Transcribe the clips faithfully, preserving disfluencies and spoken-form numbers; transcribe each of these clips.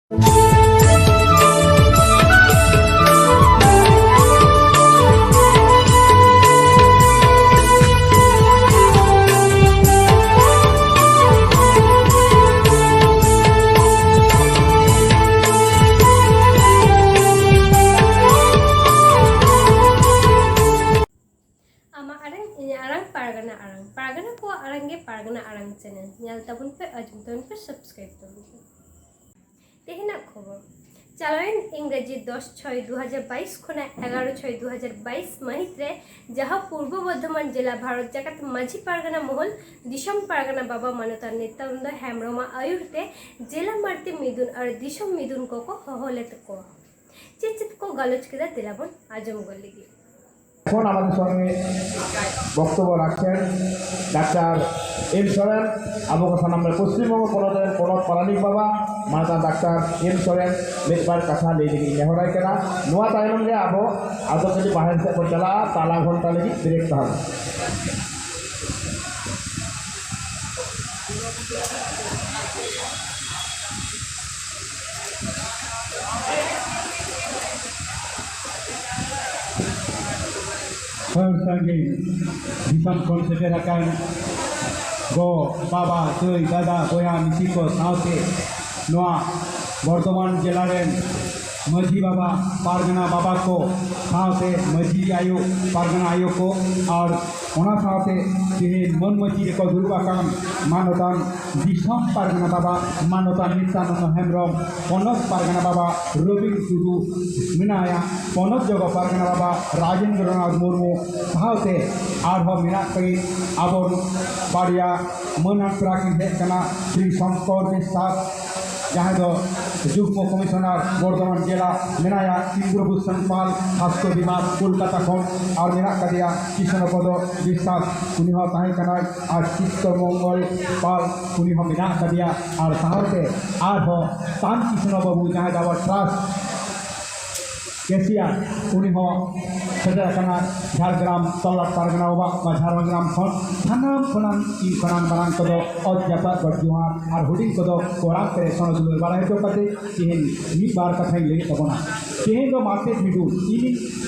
ᱟᱢᱟᱜ ᱟᱲᱟᱝ, ᱤᱧᱟᱹᱜ ᱟᱲᱟᱝ, ᱯᱟᱨᱜᱟᱱᱟ ᱟᱲᱟᱝ᱾ ᱯᱟᱨᱜᱟᱱᱟ ᱠᱚᱣᱟᱜ ᱟᱲᱟᱝ ᱜᱮ ᱯᱟᱨᱜᱟᱱᱟ ᱟᱲᱟᱝ ᱪᱮᱱᱮᱞ᱾ ᱧᱮᱞ ᱛᱟᱵᱚᱱ ᱯᱮ, ᱟᱸᱡᱚᱢ ᱛᱟᱵᱚᱱ ᱯᱮ, ᱥᱟᱵᱥᱠᱨᱟᱭᱤᱵ ᱛᱟᱵᱚᱱ ᱯᱮ᱾ ᱛᱮᱦᱮᱧᱟᱜ ᱠᱷᱚᱵᱚᱨ᱾ ᱪᱟᱞᱟᱣᱮᱱ ᱤᱝᱨᱮᱡᱤ ᱫᱚᱥ ᱪᱷᱚᱭ ᱫᱩ ᱦᱟᱡᱟᱨ ᱵᱟᱭᱤᱥ ᱠᱷᱚᱱᱟᱜ ᱮᱜᱟᱨᱚ ᱪᱷᱚᱭ ᱫᱩ ᱦᱟᱡᱟᱨ ᱵᱟᱭᱤᱥ ᱢᱟᱹᱦᱤᱛ ᱨᱮ ᱡᱟᱦᱟᱸ ᱯᱩᱨᱵᱚ ᱵᱚᱨᱫᱷᱚᱢᱟᱱ ᱡᱮᱞᱟ ᱵᱷᱟᱨᱚᱛ ᱡᱟᱠᱟᱛ ᱢᱟᱹᱡᱷᱤ ᱯᱟᱨᱜᱟᱱᱟ ᱢᱚᱦᱚᱞ ᱫᱤᱥᱚᱢ ᱯᱟᱨᱜᱟᱱᱟ ᱵᱟᱵᱟ ᱢᱟᱱᱚᱛᱟᱱ ᱱᱤᱛᱭᱟᱱᱚᱱᱫᱚ ᱦᱮᱢᱵᱨᱚᱢᱟᱜ ᱟᱹᱭᱩᱨ ᱛᱮ ᱡᱮᱞᱟ ᱢᱟᱹᱨᱛᱤ ᱢᱤᱫᱩᱱ ᱟᱨ ᱫᱤᱥᱚᱢ ᱢᱤᱫᱩᱱ ᱠᱚᱠᱚ ᱦᱚᱦᱚ ᱞᱮᱫ ᱠᱚᱣᱟ᱾ ᱪᱮᱫ ᱪᱮᱫ ᱠᱚ ᱜᱟᱞᱚᱪ ᱠᱮᱫᱟ, ᱛᱮᱞᱟ ᱵᱚᱱ ᱟᱸᱡᱚᱢ ᱜᱚᱫ ᱞᱮᱜᱮ᱾ এখন আমাদের সঙ্গে বক্তব্য রাখছেন ডাক্তার এম সরেন, ᱟᱵᱚ ᱠᱚ ᱥᱟᱱᱟᱢ ᱨᱮ ᱯᱚᱥᱪᱤᱢ ᱵᱚᱝᱜᱚ ᱯᱚᱱᱚᱛ ᱨᱮᱱ ᱯᱚᱱᱚᱛ ᱯᱟᱨᱟᱱᱤᱠ ᱵᱟᱵᱟ, ᱢᱟᱱᱚᱛᱟᱱ ᱰᱟᱠᱛᱟᱨ ᱮᱢ ᱥᱚᱨᱮᱱ ᱢᱤᱫ ᱵᱟᱨ ᱠᱟᱛᱷᱟ ᱞᱟᱹᱭ ᱞᱟᱹᱜᱤᱫ ᱤᱧ ᱱᱮᱦᱚᱨᱟᱭ ᱠᱟᱱᱟ᱾ ᱱᱚᱣᱟ ᱛᱟᱭᱱᱚᱢ ᱜᱮ ᱟᱵᱚ ᱟᱫᱚ ᱠᱟᱹᱴᱤᱡ ᱵᱟᱦᱨᱮ ᱥᱮᱫ ᱵᱚᱱ ᱪᱟᱞᱟᱜᱼᱟ, ᱛᱟᱞᱟ ᱜᱷᱚᱱᱴᱟ ᱞᱟᱹᱜᱤᱫ ᱵᱨᱮᱠ ᱛᱟᱦᱮᱱᱟ᱾ ᱦᱚᱲ ᱥᱟᱸᱜᱮ ᱫᱤᱥᱚᱢ ᱠᱷᱚᱱ ᱥᱮᱴᱮᱨ ᱟᱠᱟᱱ ᱜᱚ, ᱵᱟᱵᱟ, ᱫᱟᱹᱭ, ᱫᱟᱫᱟ, ᱵᱚᱭᱦᱟ, ᱢᱤᱥᱤ ᱠᱚ ᱥᱟᱶᱛᱮ ᱱᱚᱣᱟ ᱵᱚᱨᱫᱷᱚᱢᱟᱱ ᱡᱮᱞᱟ ᱨᱮᱱ ᱢᱟᱹᱡᱷᱤ ᱵᱟᱵᱟ, ᱯᱟᱨᱜᱟᱱᱟ ᱵᱟᱵᱟ ᱠᱚ ᱥᱟᱶᱛᱮ ᱢᱟᱹᱡᱷᱤ ᱟᱭᱳ, ᱯᱟᱨᱜᱟᱱᱟ ᱟᱭᱳ ᱠᱚ ᱟᱨ ᱚᱱᱟ ᱥᱟᱶᱛᱮ ᱛᱮᱦᱮᱧ ᱢᱟᱹᱱ ᱢᱟᱹᱪᱤ ᱨᱮᱠᱚ ᱫᱩᱲᱩᱵ ᱟᱠᱟᱱ ᱢᱟᱱᱚᱛᱟᱱ ᱫᱤᱥᱚᱢ ᱯᱟᱨᱜᱟᱱᱟ ᱵᱟᱵᱟ ᱢᱟᱱᱚᱛᱟᱱ ᱱᱤᱛᱭᱟᱱᱚᱱᱫᱚ ᱦᱮᱢᱵᱨᱚᱢ, ᱯᱚᱱᱚᱛ ᱯᱟᱨᱜᱟᱱᱟ ᱵᱟᱵᱟ ᱨᱚᱵᱤᱱ ᱴᱩᱰᱩ ᱢᱮᱱᱟᱭᱟ, ᱯᱚᱱᱚᱛ ᱡᱚᱜᱚ ᱯᱟᱨᱜᱟᱱᱟ ᱵᱟᱵᱟ ᱨᱟᱡᱮᱱᱫᱨᱚᱱᱟᱛᱷ ᱢᱩᱨᱢᱩ ᱥᱟᱶᱛᱮ ᱟᱨᱦᱚᱸ ᱢᱮᱱᱟᱜ ᱠᱤᱱ ᱟᱵᱚ ᱵᱟᱨᱭᱟ ᱢᱟᱹᱱᱟᱱ ᱯᱮᱲᱟ ᱠᱤᱱ ᱦᱮᱡ ᱠᱟᱱᱟ, ᱥᱨᱤ ᱥᱚᱝᱠᱚᱨ ᱵᱤᱥᱥᱟᱥ ᱡᱟᱦᱟᱸᱭ ᱫᱚ ᱡᱩᱜᱽᱢᱚ ᱠᱚᱢᱤᱥᱚᱱᱟᱨ ᱵᱚᱨᱫᱷᱚᱢᱟᱱ ᱡᱮᱞᱟ ᱢᱮᱱᱟᱭᱟ, ᱤᱱᱫᱨᱚᱵᱷᱩᱥᱚᱱ ᱯᱟᱞ ᱥᱟᱥᱛᱷᱚ ᱵᱤᱵᱷᱟᱜᱽ ᱠᱳᱞᱠᱟᱛᱟ ᱠᱷᱚᱱ, ᱟᱨ ᱢᱮᱱᱟᱜ ᱠᱟᱫᱮᱭᱟ ᱠᱤᱥᱱᱚᱯᱚᱫᱚ ᱵᱤᱥᱥᱟᱥ, ᱩᱱᱤ ᱦᱚᱸ ᱛᱟᱦᱮᱸ ᱠᱟᱱᱟᱭ, ᱟᱨ ᱪᱤᱛᱛᱚ ᱢᱚᱝᱜᱚᱞ ᱯᱟᱞ, ᱩᱱᱤ ᱦᱚᱸ ᱢᱮᱱᱟᱜ ᱠᱟᱫᱮᱭᱟ, ᱟᱨ ᱥᱟᱶᱛᱮ ᱟᱨᱦᱚᱸ ᱛᱟᱱ ᱠᱤᱥᱱᱚ ᱵᱟᱹᱵᱩ, ᱡᱟᱦᱟᱸᱭ ᱫᱚ ᱟᱵᱚ ᱴᱨᱟᱥᱴ ᱠᱮᱥᱤᱭᱟᱨ, ᱩᱱᱤ ᱦᱚᱸ ᱥᱮᱴᱮᱨ ᱟᱠᱟᱱᱟ ᱡᱷᱟᱲᱜᱨᱟᱢ ᱛᱚᱞᱞᱟᱴ ᱯᱟᱨᱜᱟᱱᱟ ᱵᱟᱵᱟ ᱵᱟ ᱡᱷᱟᱲᱜᱨᱟᱢ ᱠᱷᱚᱱ ᱥᱟᱱᱟᱢ ᱠᱷᱚᱱᱟᱝ ᱤᱧ ᱠᱷᱚᱱᱟᱝ ᱢᱟᱨᱟᱝ ᱠᱚᱫᱚ ᱚᱛ ᱡᱟᱯᱟᱜ ᱜᱚᱰ ᱡᱚᱦᱟᱨ ᱟᱨ ᱦᱩᱰᱤᱧ ᱠᱚᱫᱚ ᱠᱚᱲᱟᱢ ᱯᱮᱨᱮ ᱥᱚᱱᱚ ᱫᱩᱞᱟᱹᱲ ᱵᱟᱲᱟᱭ ᱦᱚᱪᱚ ᱠᱟᱛᱮ ᱛᱮᱦᱮᱧ ᱢᱤᱫ ᱵᱟᱨ ᱠᱟᱛᱷᱟᱧ ᱞᱟᱹᱭᱮᱫ ᱛᱟᱵᱚᱱᱟ᱾ ᱛᱮᱦᱮᱧ ᱫᱚ ᱢᱟᱨᱥᱮᱫ ᱢᱤᱰᱩ ᱤᱧ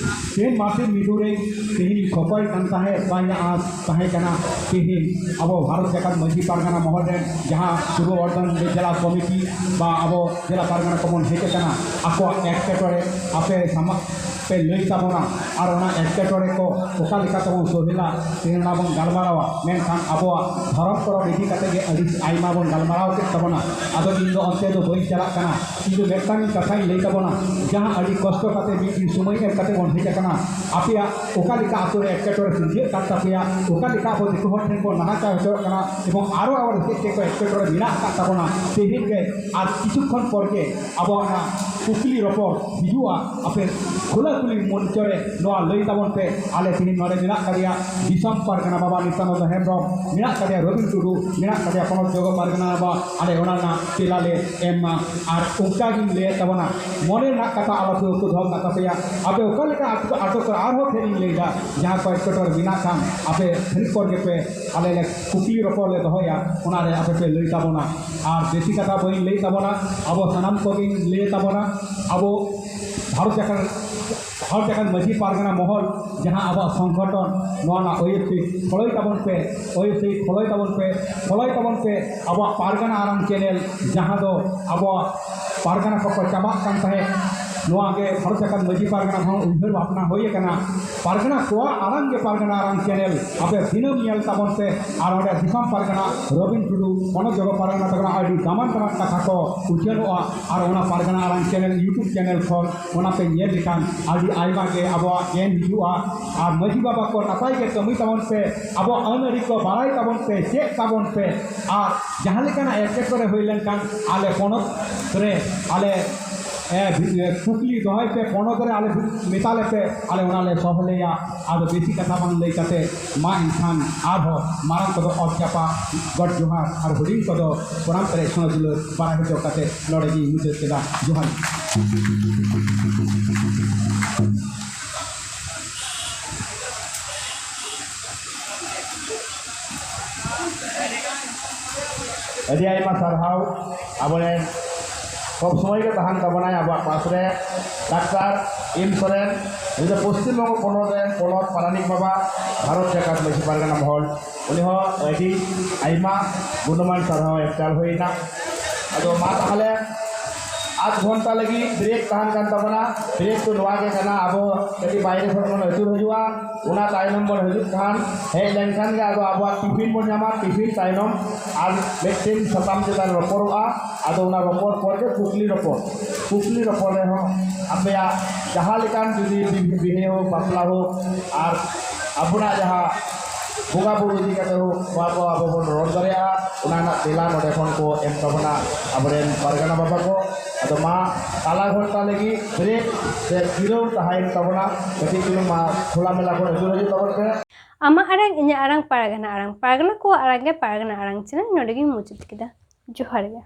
ᱛᱮᱦᱮᱧ ᱢᱟᱨᱥᱮᱫ ᱢᱤᱰᱩ ᱨᱮ ᱛᱮᱦᱮᱧ ᱠᱷᱚᱠᱚᱭ ᱠᱟᱱ ᱛᱟᱦᱮᱸᱫ ᱵᱟᱧ ᱟᱸᱥ ᱛᱟᱦᱮᱸ ᱠᱟᱱᱟ᱾ ᱛᱮᱦᱮᱧ ᱟᱵᱚ ᱵᱷᱟᱨᱚᱛ ᱡᱟᱠᱟᱛ ᱢᱟᱹᱡᱷᱤ ᱯᱟᱨᱜᱟᱱᱟ ᱢᱚᱦᱚᱞ ᱨᱮᱱ ᱡᱟᱦᱟᱸ ᱯᱩᱨᱵᱚ ᱵᱚᱨᱫᱷᱚᱢᱟᱱ ᱡᱮᱞᱟ ᱠᱚᱢᱤᱴᱤ ᱵᱟ ᱟᱵᱚ ᱡᱮᱞᱟ ᱯᱟᱨᱜᱟᱱᱟ ᱠᱚᱵᱚᱱ ᱦᱮᱡ ᱟᱠᱟᱱᱟ, ᱟᱠᱚᱣᱟᱜ ᱮᱴᱠᱮᱴᱚᱬᱮ ᱟᱯᱮ ᱥᱟᱢᱟᱝ ᱯᱮ ᱞᱟᱹᱭ ᱛᱟᱵᱚᱱᱟ ᱟᱨ ᱚᱱᱟ ᱮᱴᱠᱮᱴᱚᱬᱮ ᱠᱚ ᱚᱠᱟ ᱞᱮᱠᱟ ᱛᱮᱵᱚᱱ ᱥᱚᱦᱮᱞᱟ, ᱛᱮᱦᱮᱧ ᱚᱱᱟ ᱵᱚᱱ ᱜᱟᱞᱢᱟᱨᱟᱣᱟ᱾ ᱢᱮᱱᱠᱷᱟᱱ ᱟᱵᱚᱣᱟᱜ ᱫᱷᱚᱨᱚᱢ ᱯᱚᱨᱚᱵᱽ ᱤᱫᱤ ᱠᱟᱛᱮ ᱜᱮ ᱟᱹᱰᱤ ᱟᱭᱢᱟ ᱵᱚᱱ ᱜᱟᱞᱢᱟᱨᱟᱣ ᱠᱮᱫ ᱛᱟᱵᱚᱱᱟ᱾ ᱟᱫᱚ ᱤᱧ ᱫᱚ ᱚᱱᱛᱮ ᱫᱚ ᱵᱟᱹᱧ ᱪᱟᱞᱟᱜ ᱠᱟᱱᱟ᱾ ᱤᱧ ᱫᱚ ᱢᱤᱫᱴᱟᱝ ᱠᱟᱛᱷᱟᱧ ᱞᱟᱹᱭ ᱛᱟᱵᱚᱱᱟ, ᱡᱟᱦᱟᱸ ᱟᱹᱰᱤ ᱠᱚᱥᱴᱚ ᱠᱟᱛᱮ ᱢᱤᱫ ᱫᱤᱱ ᱥᱚᱢᱚᱭ ᱮᱢ ᱠᱟᱛᱮ ᱵᱚᱱ ᱦᱮᱡ ᱟᱠᱟᱱᱟ, ᱟᱯᱮᱭᱟᱜ ᱚᱠᱟ ᱞᱮᱠᱟ ᱟᱛᱳ ᱨᱮ ᱮᱴᱠᱮᱴᱚᱬᱮ ᱥᱤᱨᱡᱟᱹᱜ ᱠᱟᱱ ᱛᱟᱯᱮᱭᱟ, ᱚᱠᱟ ᱞᱮᱠᱟ ᱟᱵᱚ ᱫᱤᱠᱩ ᱦᱚᱲ ᱴᱷᱮᱱ ᱵᱚᱱ ᱱᱟᱦᱟᱪᱟᱨ ᱦᱚᱪᱚᱜ ᱠᱟᱱᱟ, ᱮᱵᱚᱝ ᱟᱨᱚ ᱟᱵᱚ ᱪᱮᱫ ᱪᱮᱫ ᱠᱚ ᱮᱴᱠᱮᱴᱚᱬᱮ ᱢᱮᱱᱟᱜ ᱟᱠᱟᱫ ᱛᱟᱵᱚᱱᱟ, ᱛᱮᱦᱮᱧ ᱜᱮ ᱟᱨ ᱠᱤᱪᱷᱩ ᱠᱷᱚᱱ ᱯᱚᱨ ᱜᱮ ᱟᱵᱚᱣᱟᱜ ᱚᱱᱟ ᱠᱩᱠᱞᱤ ᱨᱚᱯᱚᱲ ᱦᱤᱡᱩᱜᱼᱟ᱾ ᱟᱯᱮ ᱠᱷᱩᱞᱟᱹ ᱠᱩᱞᱦᱤ ᱢᱚᱧᱪᱚ ᱨᱮ ᱱᱚᱣᱟ ᱞᱟᱹᱭ ᱛᱟᱵᱚᱱ ᱯᱮ᱾ ᱟᱞᱮ ᱛᱮᱦᱮᱧ ᱱᱚᱰᱮ ᱢᱮᱱᱟᱜ ᱠᱟᱫᱮᱭᱟ ᱫᱤᱥᱚᱢ ᱯᱟᱨᱜᱟᱱᱟ ᱵᱟᱵᱟ ᱱᱤᱛᱭᱟᱱᱚᱱᱫᱚ ᱦᱮᱢᱵᱨᱚᱢ, ᱢᱮᱱᱟᱜ ᱠᱟᱫᱮᱭᱟ ᱨᱚᱵᱤᱱ ᱴᱩᱰᱩ, ᱢᱮᱱᱟᱜ ᱠᱟᱫᱮᱭᱟ ᱯᱚᱱᱚᱛ ᱡᱚᱜᱚ ᱯᱟᱨᱜᱟᱱᱟ ᱵᱟᱵᱟ, ᱟᱞᱮ ᱚᱱᱟ ᱨᱮᱱᱟᱜ ᱛᱮᱞᱟ ᱞᱮ ᱮᱢᱟ᱾ ᱟᱨ ᱚᱱᱠᱟ ᱜᱤᱧ ᱞᱟᱹᱭᱮᱫ ᱛᱟᱵᱚᱱᱟ, ᱢᱚᱱᱮ ᱨᱮᱱᱟᱜ ᱠᱟᱛᱷᱟ ᱟᱞᱚ ᱯᱮ ᱩᱠᱩ ᱫᱚᱦᱚ ᱠᱟᱜ ᱛᱟᱯᱮᱭᱟ᱾ ᱟᱯᱮ ᱚᱠᱟ ᱞᱮᱠᱟ ᱟᱴᱚᱠ ᱠᱚᱨᱮ ᱟᱨᱦᱚᱸ ᱯᱷᱮᱨ ᱤᱧ ᱞᱟᱹᱭᱫᱟ, ᱡᱟᱦᱟᱸ ᱠᱚ ᱮᱴᱠᱮᱴᱚᱬᱮ ᱢᱮᱱᱟᱜ ᱠᱷᱟᱱ ᱟᱯᱮ ᱠᱷᱟᱹᱱᱤᱠ ᱯᱚᱨ ᱜᱮᱯᱮ ᱟᱞᱮ ᱞᱮ ᱠᱩᱠᱞᱤ ᱨᱚᱯᱚᱲ ᱞᱮ ᱫᱚᱦᱚᱭᱟ, ᱚᱱᱟᱨᱮ ᱟᱯᱮ ᱯᱮ ᱞᱟᱹᱭ ᱛᱟᱵᱚᱱᱟ᱾ ᱟᱨ ᱵᱮᱥᱤ ᱠᱟᱛᱷᱟ ᱵᱟᱹᱧ ᱞᱟᱹᱭ ᱛᱟᱵᱚᱱᱟ, ᱟᱵᱚ ᱥᱟᱱᱟᱢ ᱠᱚᱜᱮᱧ ᱞᱟᱹᱭ ᱛᱟᱵᱚᱱᱟ, ᱟᱵᱚ ᱵᱷᱟᱨᱚᱛ ᱡᱟᱠᱟᱛ ᱵᱷᱟᱨᱚᱛ ᱡᱟᱠᱟᱛ ᱢᱟᱹᱡᱷᱤ ᱯᱟᱨᱜᱟᱱᱟ ᱢᱚᱦᱚᱞ ᱡᱟᱦᱟᱸ ᱟᱵᱚᱣᱟᱜ ᱥᱚᱝᱜᱚᱴᱷᱚᱱ, ᱱᱚᱣᱟ ᱨᱮᱱᱟᱜ ᱳᱭᱮᱵᱥᱟᱭᱤᱴ ᱯᱷᱚᱞᱳᱭ ᱛᱟᱵᱚᱱ ᱯᱮ, ᱳᱭᱮᱵᱥᱟᱭᱤᱴ ᱯᱷᱚᱞᱳᱭ ᱛᱟᱵᱚᱱ ᱯᱮ, ᱯᱷᱚᱞᱳᱭ ᱛᱟᱵᱚᱱ ᱯᱮ ᱟᱵᱚᱣᱟᱜ ᱯᱟᱨᱜᱟᱱᱟ ᱟᱲᱟᱝ ᱪᱮᱱᱮᱞ, ᱡᱟᱦᱟᱸ ᱫᱚ ᱟᱵᱚᱣᱟᱜ ᱯᱟᱨᱜᱟᱱᱟ ᱠᱚᱠᱚ ᱪᱟᱵᱟᱜ ᱠᱟᱱ ᱛᱟᱦᱮᱸᱫ᱾ ᱱᱚᱣᱟ ᱜᱮ ᱵᱷᱟᱨᱚᱛ ᱡᱟᱠᱟᱛ ᱢᱟᱹᱡᱷᱤ ᱯᱟᱨᱜᱟᱱᱟ ᱦᱚᱸ ᱩᱭᱦᱟᱹᱨ ᱵᱷᱟᱵᱽᱱᱟ ᱦᱩᱭ ᱟᱠᱟᱱᱟ᱾ ᱯᱟᱨᱜᱟᱱᱟ ᱠᱚᱣᱟᱜ ᱟᱲᱟᱝ ᱜᱮ ᱯᱟᱨᱜᱟᱱᱟ ᱟᱲᱟᱝ ᱪᱮᱱᱮᱞ, ᱟᱯᱮ ᱫᱤᱱᱟᱹᱢ ᱧᱮᱞ ᱛᱟᱵᱚᱱ ᱯᱮ᱾ ᱟᱨ ᱚᱸᱰᱮ ᱫᱤᱥᱚᱢ ᱯᱟᱨᱜᱟᱱᱟ ᱨᱚᱵᱤᱱ ᱴᱩᱰᱩ, ᱯᱚᱱᱚᱛ ᱡᱚᱜᱚ ᱯᱟᱨᱜᱟᱱᱟ ᱛᱟᱠᱚ ᱟᱹᱰᱤ ᱫᱟᱢᱟᱱ ᱫᱟᱢᱟᱱ ᱠᱟᱛᱷᱟ ᱠᱚ ᱩᱪᱷᱟᱹᱱᱚᱜᱼᱟ᱾ ᱟᱨ ᱚᱱᱟ ᱯᱟᱨᱜᱟᱱᱟ ᱟᱲᱟᱝ ᱪᱮᱱᱮᱞ ᱤᱭᱩᱴᱩᱵᱽ ᱪᱮᱱᱮᱞ ᱠᱷᱚᱱ ᱚᱱᱟ ᱯᱮ ᱧᱮᱞ ᱞᱮᱠᱷᱟᱱ ᱟᱹᱰᱤ ᱟᱭᱢᱟ ᱜᱮ ᱟᱵᱚᱣᱟᱜ ᱜᱮᱭᱟᱱ ᱦᱤᱡᱩᱜᱼᱟ᱾ ᱟᱨ ᱢᱟᱹᱡᱷᱤ ᱵᱟᱵᱟ ᱠᱚ ᱱᱟᱯᱟᱭ ᱜᱮ ᱠᱟᱹᱢᱤ ᱛᱟᱵᱚᱱ ᱯᱮ, ᱟᱵᱚᱣᱟᱜ ᱟᱹᱱ ᱟᱹᱨᱤ ᱠᱚ ᱵᱟᱲᱟᱭ ᱛᱟᱵᱚᱱ ᱯᱮ, ᱪᱮᱫ ᱛᱟᱵᱚᱱ ᱯᱮ᱾ ᱟᱨ ᱡᱟᱦᱟᱸ ᱞᱮᱠᱟᱱᱟᱜ ᱮᱴᱠᱮᱴᱚᱬᱮ ᱦᱩᱭ ᱞᱮᱱᱠᱷᱟᱱ ᱟᱞᱮ ᱯᱚᱱᱚᱛ ᱨᱮ ᱟᱞᱮ, ᱮ, ᱵᱷᱤ-, ᱮ, ᱠᱩᱠᱞᱤ ᱫᱚᱦᱚᱭ ᱯᱮ, ᱯᱚᱱᱚᱛ ᱨᱮ ᱟᱞᱮ ᱵᱷᱤ-, ᱢᱮᱛᱟ ᱞᱮᱯᱮ, ᱟᱞᱮ ᱚᱱᱟ ᱞᱮ ᱥᱚᱦᱞᱮᱭᱟ᱾ ᱟᱫᱚ ᱵᱮᱥᱤ ᱠᱟᱛᱷᱟ ᱵᱟᱝ ᱞᱟᱹᱭ ᱠᱟᱛᱮ ᱢᱟ ᱮᱱᱠᱷᱟᱱ ᱟᱨᱦᱚᱸ ᱢᱟᱨᱟᱝ ᱠᱚᱫᱚ ᱚᱛ ᱡᱟᱯᱟᱜ ᱜᱚᱰ ᱡᱚᱦᱟᱨ ᱟᱨ ᱦᱩᱰᱤᱧ ᱠᱚᱫᱚ ᱯᱨᱚᱱᱟᱢ ᱯᱮᱨᱮᱡ ᱥᱚᱱᱚᱛ ᱫᱩᱞᱟᱹᱲ ᱵᱟᱲᱟᱭ ᱦᱚᱪᱚ ᱠᱟᱛᱮ ᱱᱚᱰᱮ ᱜᱤᱧ ᱢᱩᱪᱟᱹᱫ ᱠᱮᱫᱟ᱾ ᱡᱚᱦᱟᱨ᱾ ᱟᱹᱰᱤ ᱟᱭᱢᱟ ᱥᱟᱨᱦᱟᱣ᱾ ᱟᱵᱚᱨᱮᱱ ᱥᱚᱵ ᱥᱚᱢᱚᱭ ᱜᱮ ᱛᱟᱦᱮᱱ ᱛᱟᱵᱚᱱᱟᱭ ᱟᱵᱚᱣᱟᱜ ᱯᱟᱥ ᱨᱮ ᱰᱟᱠᱛᱟᱨ ᱮᱢ ᱥᱚᱨᱮᱱ᱾ ᱩᱱᱤ ᱫᱚ ᱯᱚᱥᱪᱤᱢ ᱵᱚᱝᱜᱚ ᱯᱚᱱᱚᱛ ᱨᱮᱱ ᱯᱚᱱᱚᱛ ᱯᱟᱨᱟᱱᱤᱠ ᱵᱟᱵᱟ, ᱵᱷᱟᱨᱚᱛ ᱡᱟᱠᱟᱛ ᱢᱟᱹᱡᱷᱤ ᱯᱟᱨᱜᱟᱱᱟ ᱢᱚᱦᱚᱞ᱾ ᱩᱱᱤ ᱦᱚᱸ ᱟᱹᱰᱤ ᱟᱭᱢᱟ ᱜᱩᱱᱢᱟᱱ ᱥᱟᱨᱦᱟᱣ ᱮᱢ ᱪᱟᱞ ᱦᱩᱭᱱᱟ᱾ ᱟᱫᱚ ᱢᱟ ᱛᱟᱦᱚᱞᱮ ᱟᱫᱷ ᱜᱷᱚᱱᱴᱟ ᱞᱟᱹᱜᱤᱫ ᱵᱨᱮᱠ ᱛᱟᱦᱮᱱ ᱠᱟᱱ ᱛᱟᱵᱚᱱᱟ᱾ ᱵᱨᱮᱠ ᱫᱚ ᱱᱚᱣᱟ ᱜᱮ ᱠᱟᱱᱟ, ᱟᱵᱚ ᱠᱟᱹᱴᱤᱡ ᱵᱟᱭᱨᱮ ᱠᱷᱚᱱ ᱵᱚᱱ ᱟᱹᱪᱩᱨ ᱦᱤᱡᱩᱜᱼᱟ, ᱚᱱᱟ ᱛᱟᱭᱱᱚᱢ ᱵᱚᱱ ᱦᱤᱡᱩᱜ ᱠᱷᱟᱱ, ᱦᱮᱡ ᱞᱮᱱᱠᱷᱟᱱ ᱜᱮ ᱟᱫᱚ ᱟᱵᱚᱣᱟᱜ ᱴᱤᱯᱷᱤᱱ ᱵᱚᱱ ᱧᱟᱢᱟ᱾ ᱴᱤᱯᱷᱤᱱ ᱛᱟᱭᱱᱚᱢ ᱟᱨ ᱢᱤᱫᱴᱮᱱ ᱥᱟᱛᱟᱢ ᱪᱮᱛᱟᱱ ᱨᱚᱯᱚᱲᱚᱜᱼᱟ᱾ ᱟᱫᱚ ᱚᱱᱟ ᱨᱚᱯᱚᱲ ᱯᱚᱨ ᱜᱮ ᱠᱩᱠᱞᱤ ᱨᱚᱯᱚᱲ, ᱠᱩᱠᱞᱤ ᱨᱚᱯᱚᱲ ᱨᱮᱦᱚᱸ ᱟᱯᱮᱭᱟᱜ ᱡᱟᱦᱟᱸ ᱞᱮᱠᱟᱱ ᱡᱩᱫᱤ ᱵᱤ-, ᱵᱤᱦᱟᱹ ᱦᱳᱠ, ᱵᱟᱯᱞᱟ ᱦᱳᱠ, ᱟᱨ ᱟᱵᱚᱱᱟᱜ ᱡᱟᱦᱟᱸ ᱵᱚᱸᱜᱟ ᱵᱩᱨᱩ ᱤᱫᱤ ᱠᱟᱛᱮ ᱦᱚᱸ ᱱᱚᱣᱟ ᱠᱚ ᱟᱵᱚ ᱵᱚᱱ ᱨᱚᱲ ᱫᱟᱲᱮᱭᱟᱜᱼᱟ, ᱚᱱᱟ ᱨᱮᱱᱟᱜ ᱛᱮᱞᱟ ᱱᱚᱰᱮ ᱠᱷᱚᱱ ᱠᱚ ᱮᱢ ᱛᱟᱵᱚᱱᱟ ᱟᱵᱚᱨᱮᱱ ᱯᱟᱨᱜᱟᱱᱟ ᱵᱟᱵᱟ ᱠᱚ᱾ ᱟᱫᱚ ᱢᱟ ᱛᱟᱞᱟ ᱜᱷᱚᱱᱴᱟ ᱞᱟᱹᱜᱤᱫ ᱵᱨᱮᱠ ᱥᱮ ᱡᱤᱨᱟᱹᱣ ᱛᱟᱦᱮᱸᱭᱮᱱ ᱛᱟᱵᱚᱱᱟ᱾ ᱠᱟᱹᱴᱤᱡ ᱪᱩᱞᱩᱝ ᱢᱟ ᱠᱷᱩᱞᱟ ᱢᱮᱞᱟ ᱠᱚ ᱟᱹᱪᱩᱨ ᱦᱤᱡᱩᱜ ᱛᱟᱵᱚᱱ ᱯᱮ᱾ ᱟᱢᱟᱜ ᱟᱲᱟᱝ, ᱤᱧᱟᱹᱜ ᱟᱲᱟᱝ, ᱯᱟᱨᱜᱟᱱᱟ ᱟᱲᱟᱝ, ᱯᱟᱨᱜᱟᱱᱟ ᱠᱚᱣᱟᱜ ᱟᱲᱟᱝ ᱜᱮ ᱯᱟᱨᱜᱟᱱᱟ ᱟᱲᱟᱝ ᱪᱮᱱᱮᱞ ᱱᱚᱰᱮ ᱜᱤᱧ ᱢᱩᱪᱟᱹᱫ ᱠᱮᱫᱟ᱾ ᱡᱚᱦᱟᱨ ᱜᱮ᱾